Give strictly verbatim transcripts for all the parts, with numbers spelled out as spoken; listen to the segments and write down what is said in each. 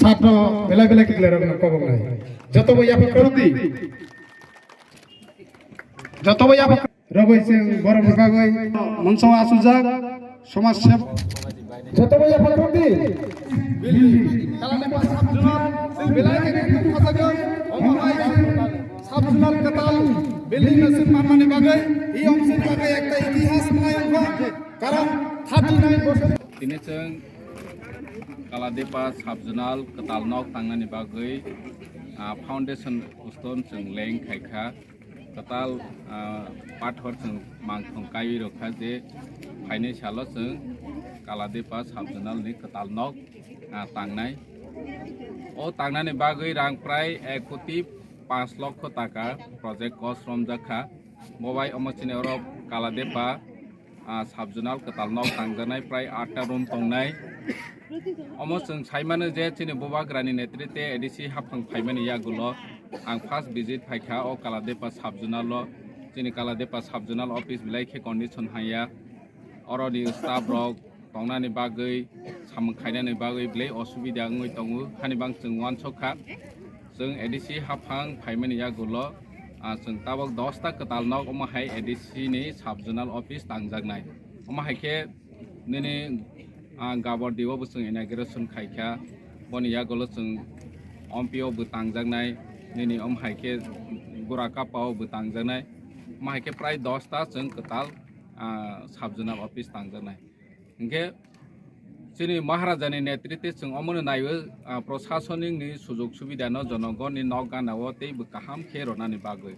Satno belai belai kikla rok no kobong nai. Joto bo yapha khorok di. Joto bo yapha. Rogoi sing borok ni bagoi. Monsong asujak. Somaj sep. Joto bo yapha khorok di. Belai khe khe khasago. Omo hai sub zonal kwtal building no sing manmani bagoi. I omsini bagoi ekta itihas mai ongkha. Karon thirty nine bosor. Tini chwng Kaladepa Sub-Zonal kwtal nok tangnani bagwi, ah, foundation stone chwng leng khai kha. Kwtal, ah, pathor chwng mangthong kaiwi rw kha je phainai salo chwng Kaladepa Sub-Zonal ni kwtal nok, ah, tangnai. O tangnani bagwi rang prai ek koti panch lokho taka project cost romjak kha. Bo bai omo chini oro Kaladepa ah, Sub-Zonal kwtal nok tangjaknai prai atta room tongnai. Omo chwng sai mano je chini Bubagrani netrite A D C haphang phaimani yagulo ang first visit phaikha o Kaladepa Sub-Zonal o. Chini Kaladepa Sub-Zonal office belai khe condition haiya. Oroni staff rok tongnani bagwi, samung khainani bagwi belai osubida wngwi tongo. Hani bang chwng uansuk kha. Chwng A D C haphang phaimani yagulo, ah, chwng tabok dosta kwtal nok omo hai A D C ni sub-zonal office tangjaknai. Omo hai khe nini, ah, Gabordi o bo chwng inauguration khai kha. Boni yagulo chwng Ompi o bo tangjaknai. Nini omo hai khe Gorakapa o bo tangjaknai. Omo hai khe prai dosta chwng kwtal, ah, sub-zonal office tangjaknai. Hinkhe chini Maharajani netrite chwng omono naiwi, ah, prosasonik ni sujog subida no jonogonni nok gana o teibo kaham khe rwnani bagwi.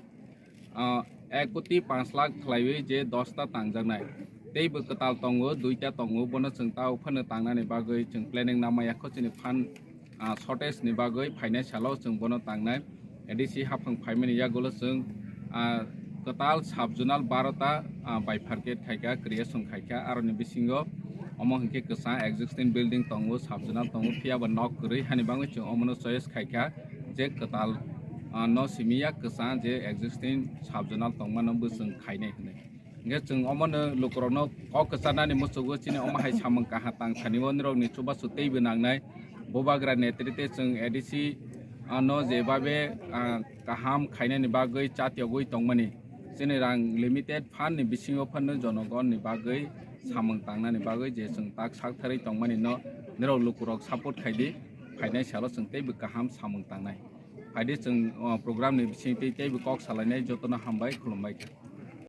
Ah, ek koti panch lakh khlaiwi je dosta tangjaknai. Teibo kwtal tongo, duita tongo, bono chwng tao phano tangnani bagwi chwng planning namaya kho chini phan ah, shortage ni bagwi phainai salo chwng bono tangnai. A D C haphang phaimani yagulo chwng, ah, kwtal sub-zonal barota, ah, bifurcate khaikha, creation khaikha, aroni bisingo omo hinkhe kwchang existing building tongo, sub-zonal tongo, phiyaba nok kwrwi hani bagwi chwng omono choice khaikha je kwtal, ah, no simiya kwchang je existing sub-zonal tongmano bo chwng khainai hinwi. Hinkhe chwng omono lukurokno kok kwcharnani muchugo chini omo hai samung kaha tang thani o nirokni chubachu teibo nangnai. Bubagra netrite chwng A D C ano jebabe, ah, kaham khainani bagwi chatiyogwi tongmani. Chini rang limited phan ni bisingo phano jonogonni bagwi samung tangnani bagwi je chwng tak sak tharwi tongmani no nirok lukurok support khaidi. Phainai salo chwng teibo kaham samung tangnai. Phaidi chwng, oh, program ni bisingtwi teibo kok salainai jotono hambai khulumbai kha.